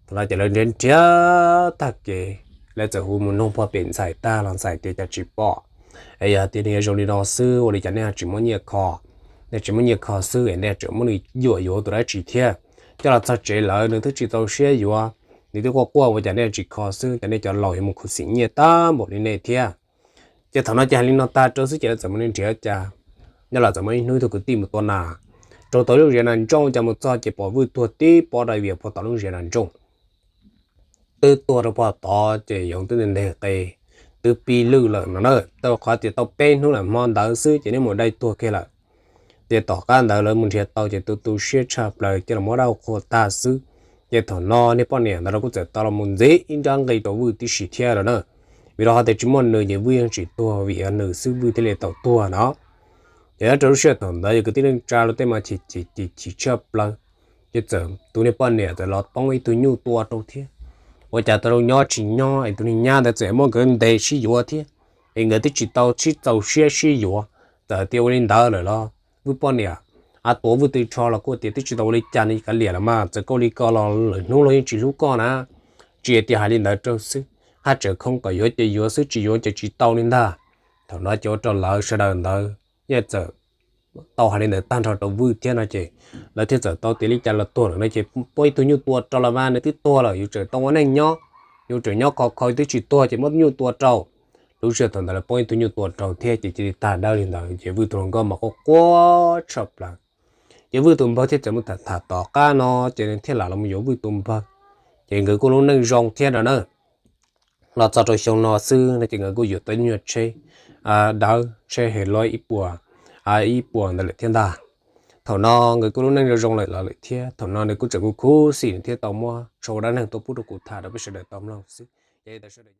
Thaum no ces lawv nrhiav nrhiav tag kev, lawv txawm hu mus noog pog pem ntxhais tag los ntxhais tias cas tsis pom. Es yog tias nws yuav zoo li no xwb ua li cas nej tsis muab nyiaj kho? Nej tsis muab nyiaj kho xwb es nej tseem muab nws yuam yuav tus dab tsi thiab? Coj los txog tsev lawm nws twb tsis txaus siab yuav, nws twb quaj quaj, ua cas nej tsis kho xwb? Cas nej cov laus yuav mus khuv xim nyiaj tag npaum li nej thiab? Ces thaum no ces hais li no tag rau xwb ces lawv txawm mus nrhiav cas, nyob los txawm muaj ib hnub ib tug kwv tij mus tua nas rau tom lub zia nas ntsooj, cas mus txog ces pom Vwj tuag tib pob dai vias puag tom lub zia nas ntsooj. Twb tuag rau puag tod ces yoov twb nteg qe, twb pib lwj lawm no na. Tau qhov tias tau peb hnub lawm hmo ntawd xwb ces nws mus dai tuag kiag lawm. Ces tom qab ntawd lawv mus nrhiav tau ces tu tu siab tshaj plaws cia los muab dab qhua tag xwb. Ces thaum no niag poj niam ntawd los kuj txawm tau los mus ntxiv ib nrab nqi rau Vwj tib si thiab lawm na. Vim rau qhov tias tsis muaj nws ces Vwj yeej tsis tuag, vim yog nws xwb Vwj thiaj li tau tuag no. Ces nyob rau lub sij hawm thaum ntawd yog kwv tij neej tsa lawv tej mas chim chim chim chim tshaj plaws, ces txawm tus niag poj niam txawm los poob ib tug nyuj tua rau thiab. Ua cas tau zoo nyob tsis nyob es tus niag nyab ntawd txawm muab nkawd ntes sib yuav thiab, es nkawd twb tsis tau sib txaus siab sib yuav. Txawm tias ua li ntawd lawm los Vwj poj niam a tuav Vwj tw tsho los kuj tias twb tsis tau ua li cas, nws kav liam los mas, txawm koj ua li ko los lwm hnub luag yeej tsis hlub koj na. Tsis tias hais li ntawd rau xwb, haj tseem khoob kom yuav ces yuav xwb, tsis yuav ces tsis tau li ntag. Thaum no ces ua rau lawv sawv daws ntawd yeej txawm tau hais li ntawd tag nrho rau Vwj thiab no ces lawv thiaj txawm tau tias li cas los tuag lawm no ces poob ib tug nyuj tua rau los mas nws twb tuag lawm, yus tseem tau ua neej nyob, yus tseem nyob khov kho twb tsis tuag ces muab nyuj tua rau. Lub sij hawm thaum ntawd lawv poob ib tug nyuj tua rau thiab ces cia li tag dawb li ntawd ces Vwj tus hluas nkauj mas quaj quaj tshaj plaws. Ces Vwj tus npawg thiaj txawm mus tham tham tom qab no ces nws thiaj lam los mus yuav Vwj tus npawg. Ces nkawd kuj lub neej zoo thiab no na. Los txog rau xyoo no xwb no ces nkawd kuj yuav tau ib nyuag tsheb dawb, tsheb Hilux ib puas, ib puas ntawd lawm thiab ntag. Thaum no nkawd kuj lub neej zoo zoo lawm los lawm thiab. Thaum no nws kuj tseem kuj khuv xim thiab tau muab txhua dab neeg tuaj pub rau kuv tham rau peb sawv daws tau mloog xwb. Ces